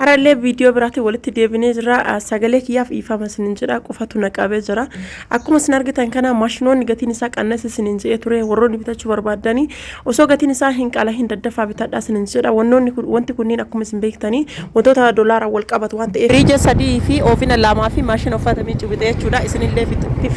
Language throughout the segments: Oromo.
Har'allee viidiyoo biraatiin walitti deebinee jira. Sagalee kiyyaaf dhiifama isinin jedha, qofatu na qabee jira. Akkuma isin argitan kana maashinoonni gatiin isaa qannase isinin jedhee ture. Warroonni bitachuu barbaaddanii osoo gatiin isaa hin qalahin daddafaa bitadhaa isinin jedha. Wannoonni kun wanti kunniin akkuma isin beektanii wantoota doolaaraan wal qabatu waan ta'eef. Firiija sadii fi oovina lamaa fi maashina uffata miiccu bite jechuudha. Isinillee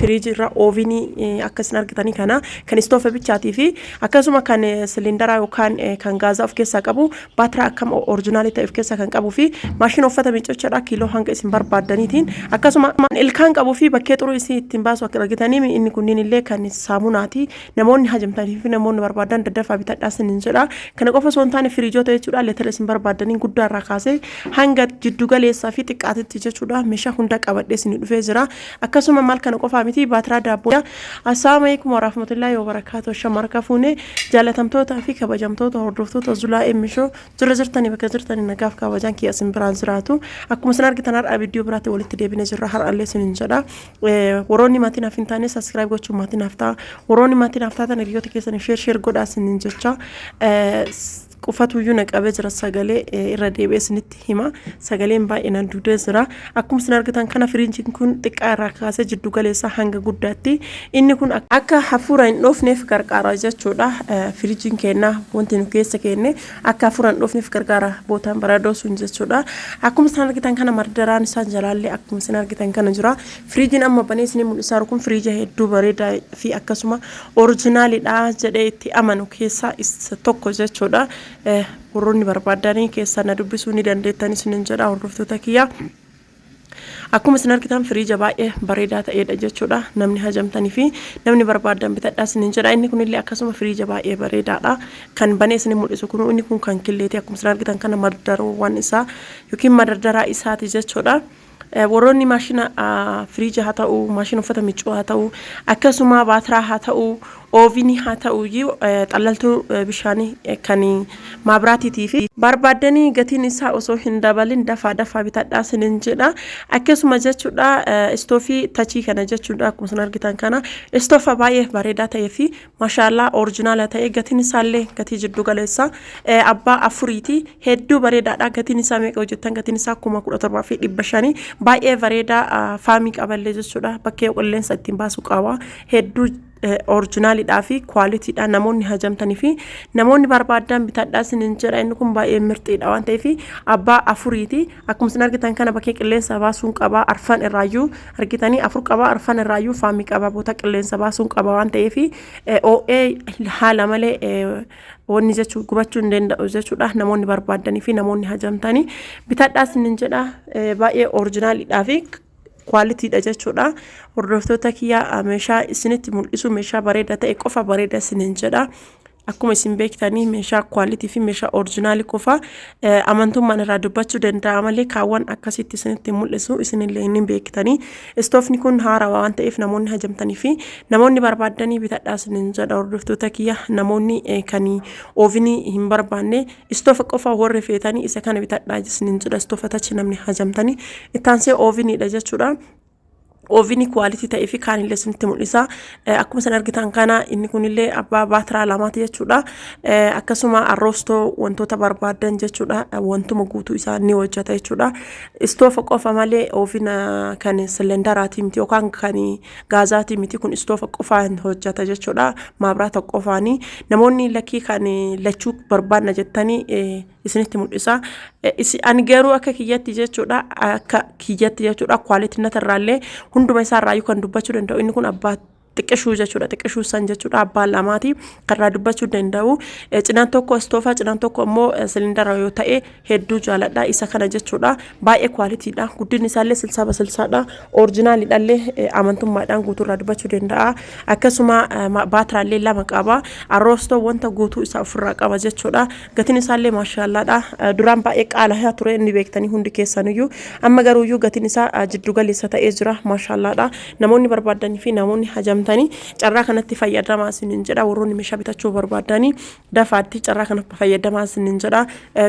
firiijii irra oovinii akka isin argitanii kana kan istoofa bichaatii fi akkasuma kan siliindaraa yookaan kan gaazaa of keessaa qabu, baatiraa akkam orijinaalii ta'e of keessaa kan qabuu fi maashina uffata miiccachaadha, kiiloo hanga isin barbaaddaniitiin, akkasuma ilkaan qabuu fi bakkee xuruu isin ittiin baasu akka argitanii. Inni kunniin illee kan saamunaati. Namoonni hajamtanii fi namoonni barbaadan daddafaa bitadhaa isiniin jedha. Kana qofa osoo hin taane firiijoota jechuudha, leetira isin barbaaddaniin guddaa irraa kaasee hanga jiddu galeessaa fi xiqqaatitti jechuudha, meeshaa hunda qabadhee isin dhufee jira. Akkasuma maal, kana qofaa miti, baatiraa daabboo. Assalaamu alaikum warahmatullahi wabarakatuh. Shamarka fuune jaalatamtootaa fi kabajamtoota hordoftoota Zulaa Emishoo, jira jirtanii, bakka jirtanii nagaaf kabajaan kiyya isin biraan jiraatu. Akkuma isin argitan har'a viidiyoo biraatti walitti deebinee jirra. Har'allee isinin jedha. Warroonni maatii naaf hin taane subscribe gochuun maatii naaf ta'a. Warroonni maatii naaf taatan hiriyoota keessanii share share godhaa isinin jecha. Qufatuyyuu na qabee jira, sagalee irra deebi'ee isinitti hima. Sagaleen baay'ee na duudee jira. Akkuma isin argitan kana firiijiin kun xiqqaa irraa kaasee jiddu galeessaa hanga guddaatti. Inni kun akka hafuura hin dhoofneef gargaara jechuudha. Firiijiin keenya wanti nu keessa kenne akka hafuura hin dhoofneef gargaara bootaan baradoo sun jechuudha. Akkuma isin argitan kana mardaraan isaa jalaallee akkuma isin argitan kana jira. Firiijiin amma banee isin mul'isaa jiru kun firiija hedduu bareedaa fi akkasuma orijinaalidha jedhee itti amanu keessaa isa tokko jechuudha. Warroonni barbaadanii keessaa na dubbisuu ni dandeettan isinin jedha, hordoftoota kiyya. Akkuma isin argitan firiija baay'ee bareedaa ta'edha jechuudha. Namni hajamtanii fi namni barbaadan bitadhaa isinin jedha. Inni kunillee akkasuma firiija baay'ee bareedaadha. Kan banee isin mul'isu kun, inni kun kan killeeti. Akkuma isin argitan kana mardaroowwan isaa yookiin madardaraa isaati jechuudha. Warroonni maashina firiija haa ta'u, maashina uffata miiccuu haa ta'u, akkasuma baatiraa haa ta'u, oovinii haa ta'u, xallaltuu bishaanii kan maabiraatiitii fi barbaaddanii gatiin isaa osoo hin dabalin dafaa dafaa bitadhaa isinin jedha. Akkasuma jechuudha, istoofii tachii kana jechuudha, akkuma isin argitan kana istoofa baay'ee bareedaa ta'ee fi maashaallaa orijinaala ta'e, gatiin isaallee gatii jiddu galeessa, abbaa afuriiti, hedduu bareedaadha. Gatiin isaa meeqa hojjettan? Gatiin isaa 17,500. Baay'ee bareedaa, faamii qaballee jechuudha, bakkee qilleensa ittiin baasu qaba, hedduu orijinaalidhaa fi qualityidha. Namoonni hajamtanii fi namoonni barbaadan bitadhaa isinin jedha. Inni kun baay'ee mirxiidha waan ta'eef abbaa afuriiti. Akkuma isin argitan kana bakkee qilleensa baasuun qaba, arfan irraayyuu argitanii afur qaba, arfan irraayyuu faamii qaba, boota qilleensa baasuun qaba waan ta'eef oo'ee haala malee wanni jechuu gubachuu hin danda'u jechuudha. Namoonni barbaadanii fi namoonni hajamtanii bitadhaa isinin jedha. Baay'ee orijinaalidhaa fi qualityidha jechuudha. Hordoftoota kiyyaa, meeshaa isinitti mul'isu meeshaa bareeda ta'e qofa bareeda isinin jedha. Akkuma isin beektanii meeshaa quality fi meeshaa orijinaalii qofa amantummaan irraa dubbachuu danda'a malee kaawwan akkasitti isinitti mul'isu isinillee hin beektanii. Istoofni kun haarawaa waan ta'eef namoonni hajamtanii fi namoonni barbaaddanii bitadhaa isinin jedha, hordoftoota kiyya. Namoonni kan oovinii hin barbaanne, istoofa qofa warri feetanii isa kana bitadhaa isinin jedha. Istoofa tachi namni hajamtanii ittaansee ooviniidha jechuudha. Oovinii quality ta'ee fi kaanillee isinitti mul'isa. Akkuma isin argitan kana inni kunillee abbaa baatiraa lamaati jechuudha. Akkasuma arroostoo wantoota barbaadan jechuudha. Wantuma guutuu isaa ni hojjeta jechuudha. Istoofa qofa malee oovina kan silendaraati miti yookaan kan gaazaati miti, kun istoofa qofaan hojjeta jechuudha. Maabiraata qofaani. Namoonni lakkii kan lachuu barbaadna jettanii isinitti mul'isa. Ani garuu akka kiyyatti jechuudha, akka kiyyatti jechuudha, quality natarraallee hunduma isaarraayyuu kan dubbachuu danda'u inni kun abbaa xiqqishuu jechuudha, xiqqishuu san jechuudha, abbaan lamaati kan irraa dubbachuu danda'u. Cinaan tokko istoofaa, cinaan tokko immoo silindara yoo ta'e hedduu jaaladha isa kana jechuudha. Baay'ee qualityidha, guddinni isaallee 60 ba 60dha, orijinaalidhallee amantummaadhaan guutuu irraa dubbachuu danda'a. Akkasuma baatiraallee lama qaba, arroostoo wanta guutuu isaa ofirraa qaba jechuudha. Gatiin isaallee maashaallaadha. Duraan baay'ee qaala'aa ture inni beektanii hundi keessaniyyuu, amma garuuyyuu gatiin isaa jiddu galeessa ta'ee jira, maashaallaadha. Namoonni barbaadanii fi namoonni hajamtanii carraa kanatti fayyadamaa isiniin jedha. Warroonni meeshaa bitachuu barbaadanii dafaatti carraa kanatti fayyadamaa isiniin jedha.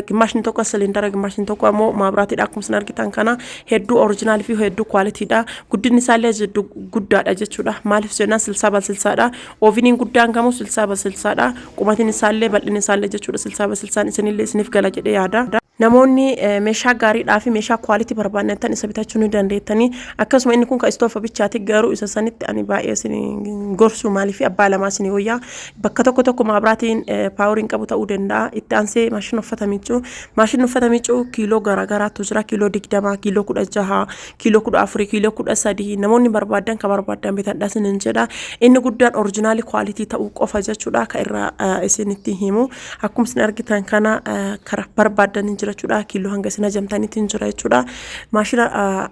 Gimmaashni tokko silindara, gimmaashni tokko ammoo maabiraatiidha. Akkuma isin argitan kana hedduu orijinaalii fi hedduu qualityidha. Guddinni isaallee jidduu guddaadha jechuudha. Maaliif jennaan 60 ba 60dha. Ooviniin guddaan kamuu 60 ba 60dha. Qumatiin isaallee, bal'inni isaallee jechuudha, 60 ba 60n isinillee isiniif gala jedhee yaada. Namoonni meeshaa gaariidhaa fi meeshaa quality barbaaddan isa bitachuu ni dandeettanii. Akkasuma inni kun kan istoofa bichaati, garuu isa sanitti ani baay'ee isin gorsu. Maaliif? Abbaa lamaa isin wayyaa, bakka tokko tokko maabiraatiin poweriin qabu ta'uu danda'a. Itti aansee maashina uffata miicuu. Maashinni uffata miicuu kiiloo garaagaraatu jira: kiiloo 20, kiiloo 16, kiiloo 14, kiiloo 13. Namoonni barbaadan kan barbaadan bitadha isinin jedha. Inni guddaan original quality ta'uu qofa jechuudha kan irraa isinitti himu. Akkuma isin argitan kana karaa barbaadan hin jira jechuudha. Kiiloo hanga isin hajamtanitti hin jira jechuudha. Maashina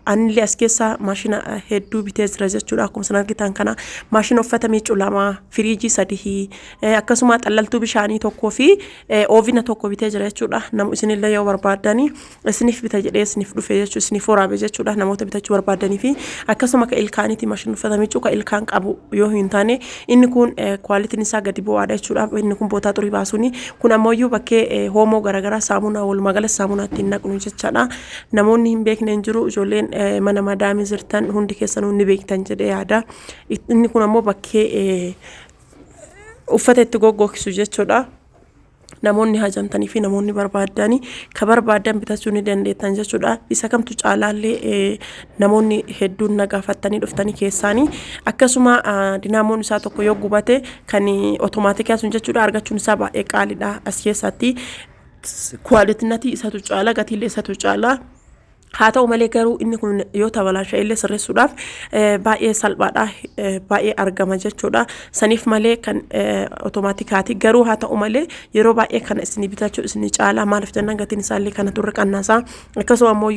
anillee as keessa maashina hedduu bitee jira jechuudha. Akkuma isin argitan kana maashina uffata miicuu lama, firiijii sadii, akkasuma xallaltuu bishaanii tokkoo fi oovina tokko bitee jira jechuudha. Namu isinillee yoo barbaadani isiniif bita jedhee isiniif dhufe jechuudha, isiniif waraabe jechuudha, namoota bitachuu barbaadanii fi akkasuma ka ilkaaniiti. Maashina uffata miicuu ka ilkaan qabu yoo hin taane, inni kun qualityn isaa gadi bu'aadha jechuudha. Inni kun bootaa xurii baasuuni, kun ammoo bakkee hoomoo garaagaraa, saamunaa, walumaa gala saamunaa ittiin naqnu jechaadha. Namoonni hin beekne hin jiru. Ijoolleen mana madaamii jirtan hundi keessanuu ni beektan jedhee yaada. Inni kun ammoo bakkee uffata itti goggogsu jechuudha. Namoonni hajamtanii fi namoonni barbaadanii ka barbaadan bitachuu ni dandeettan jechuudha. Isa kamtu caalaallee namoonni hedduun na gaafattanii dhuftanii keessaanii. Akkasuma dinaamoon isaa tokko yoo gubate, kan otomaatikaa sun jechuudha, argachuun isaa baay'ee qaaliidha as keessatti. Qualitynati isatu caala, gatiillee isatu caala. Haa ta'u malee garuu inni kun yoo tabalaasha illee sirreessuudhaaf baay'ee salphaadha, baay'ee argama jechuudha. Saniif malee kan otomaatikaati. Garuu haa ta'u malee yeroo baay'ee kana isinii bitachuu isinii caala. Maaliif jennaan, gatiin isaallee kana turre qannaasaa. Akkasuma ammoo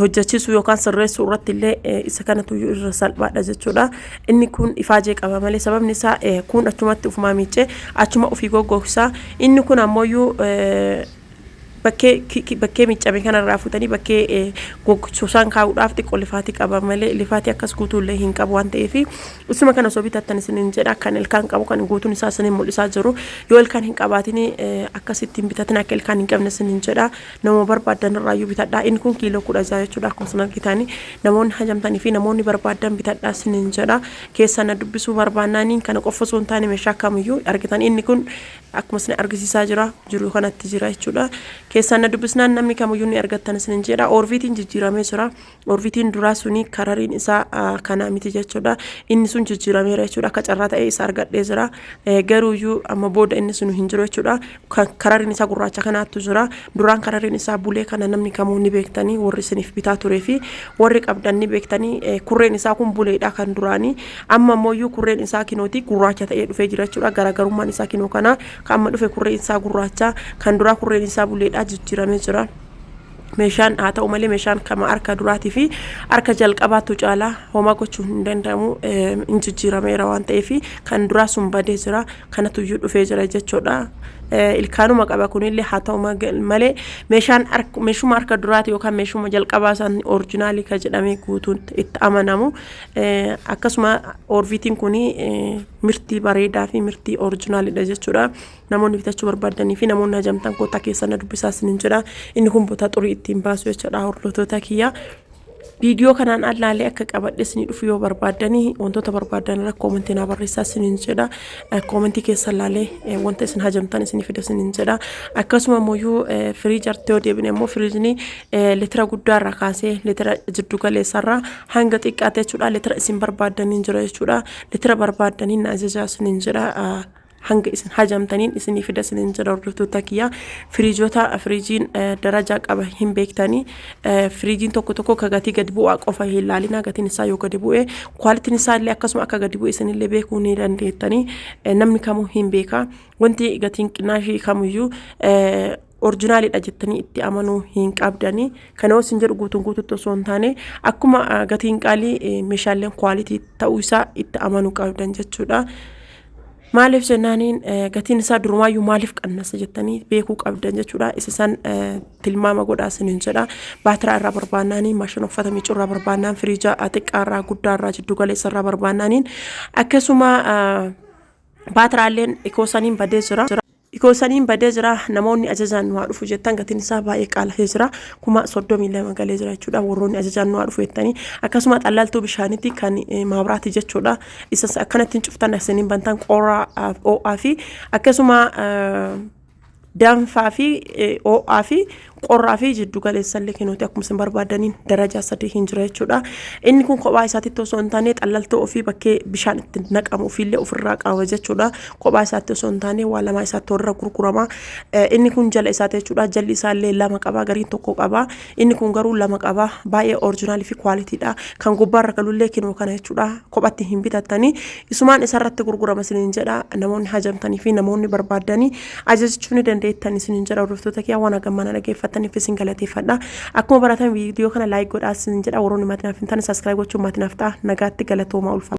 hojjechiisuu yookaan sirreessuu irratti illee isa kanatu irra salphaadha jechuudha. Inni kun ifaajee qaba malee, sababni isaa kun achumatti ufumaa miicee achuma ofii goggogsa. Inni kun ammoo bakkee miccame kanarraa fuutanii bakkee gogsisaan kaa'uudhaaf xiqqoo lifaatii qaba malee, lifaatii akkas guutuullee hin qabu waan ta'eef, isuma kana osoo bitattan isinin jedha. Kan ilkaan qabu kan guutuun isaa isinin mul'isaa jiru, yoo ilkaan hin qabaatin akkasittiin bitatin, akka ilkaan hin qabne isinin jedha. Nama barbaadan irraayyuu bitadha. Inni kun kiiloo 16 jechuudha. Akkuma isin argitanii, namoonni hajamtanii fi namoonni barbaadan bitadha isinin jedha. Keessa na dubbisuu barbaannaniin kana qofa osoo hin taane meeshaa kamiyyuu argitan, inni kun akkuma isin argisiisaa jira jiru kanatti jira jechuudha. Keessaan na dubbisnaan namni kamiyyuu ni argattan isinin jedha. Oorviitiin jijjiiramee jira. Oorviitiin duraa suni karariin isaa kana miti jechuudha. Inni sun jijjiirameera jechuudha. Akka carraa ta'ee isa argadhee jira. Garuuyyuu amma booda inni sun hin jiru jechuudha. Karariin isaa gurraacha kanaatu jira. Duraan karariin isaa bulee kana namni kamuu ni beektanii, warri isiniif bitaa turee fi warri qabdan ni beektanii. Kurreen isaa kun buleedha kan duraanii. Amma ammoo kurreen isaa kinooti gurraacha ta'ee dhufee jira jechuudha. Garaagarummaan isaa kinoo kana. Kan amma dhufe kurreen isaa gurraacha, kan duraa kurreen isaa buleedha, jijjiiramee jira. Meeshaan haa ta'u malee meeshaan kama harka duraatii fi harka jalqabaatu caalaa homaa gochuu hin danda'amu, hin jijjiirameera waan ta'eef kan duraa sun badee jira, kanatu iyyuu dhufee jira jechuudha. Ilkaanuma qaba kunillee. Haa ta'u malee meeshaan meeshuma harka duraati yookaan meeshuma jalqabaa isaan original kan jedhamee guutuun itti amanamu. Akkasuma oorviitiin kun mirtii bareedaa fi mirtii originalidha jechuudha. Namoonni bitachuu barbaadanii fi namoonni hajamtan kottaa keessa na dubbisaa isiniin jedha. Inni kun boota xurii ittiin baasu jechuudha, hordoftoota kiyya. Viidiyoo kanaan allaalee akka qabadhe isinii dhufu yoo barbaaddanii, wantoota barbaadan irra koomentii naa barreessaa isiniin jedha. Koomentii keessa laalee wanta isin hajamtan isinii fida isiniin jedha. Akkasuma immoo firiija yoo deebine immoo, firiijni litira guddaarraa kaasee litira jiddu galeessarraa hanga xiqqaate jechuudha. Litira isin barbaaddaniin jira jechuudha. Litira barbaaddaniin na ajajaa isiniin jedha. Hanga isin hajamtaniin isinii fida isiniin jedha, hordoftoota kiyya. Firiijota, firiijiin darajaa qaba hin beektanii. Firiijiin tokko tokko ka gatii gadi bu'aa qofa hin laalina. Gatiin isaa yoo gadi bu'e, qualityn isaa illee akkasuma akka gadi bu'e isinillee beekuu ni dandeettanii. Namni kamuu hin beeka, wanti gatiin qinnaashii kamiyyuu originalidha jettanii itti amanuu hin qabdanii. Kana isin jedhu guutuun guututti osoo hin taane, akkuma gatiin qaalii meeshaaleen quality ta'uu isaa itti amanuu qabdan jechuudha. Maaliif jennaaniin, gatiin isaa durumaayyuu maaliif qannasa jettanii beekuu qabdan jechuudha. Isa san tilmaama godhaa isiniin jedha. Baatiraa irraa barbaannaaniin, maashina uffata miicuu irraa barbaannaan, firiija xiqqaarraa, guddaarraa, jiddu galeessa irraa barbaannaaniin, akkasuma baatiraalleen ikoosaniin badee jira. Ikoosaniin badee jira. Namoonni ajajaan nu haa dhufu jettan, gatiin isaa baay'ee qaala'ee jira. 32,000 galee jira jechuudha. Warroonni ajajaan nu haa dhufu jettanii. Akkasuma xallaltuu bishaaniiti kan maabiraati jechuudha. Isas akkanatti cuftan, isiniin bantan, qorraa, ho'aa fi akkasuma Danfaa fi ho'aa fi qorraa fi jiddu galeessallee kennuuti akkuma isin barbaadaniin darajaa sadii hin jira jechuudha. Inni kun kophaa isaatitti osoo hin taane xallaltoo ofii bakkee bishaan itti naqamu ofiillee ofirraa qaba jechuudha. Kophaa isaatti osoo hin taane waa lamaa isaatti warra gurgurama. Inni kun jala isaati jechuudha. Jalli isaallee lama qaba, gariin tokko qaba. Inni kun garuu lama qaba. Baay'ee original fi quality dha. Kan gubbaarra galullee kinoo kana jechuudha. Kophatti hin bitattanii isumaan isarratti gurgurama isiniin jedha. Namoonni hajamtanii fi namoonni barbaaddanii ajajachuu ni dandeettan isiniin jedha. Hordoftoota kiyyaa, waan hagammana dhaggeeffattaniif isin galateeffadha. Akkuma baratan viidiyoo kana like godhaa isiniin jedha. Warroonni maatii naaf hin taane subscribe gochuun maatii naaf ta'a. Nagaatti, galatoomaa, ulfaadha.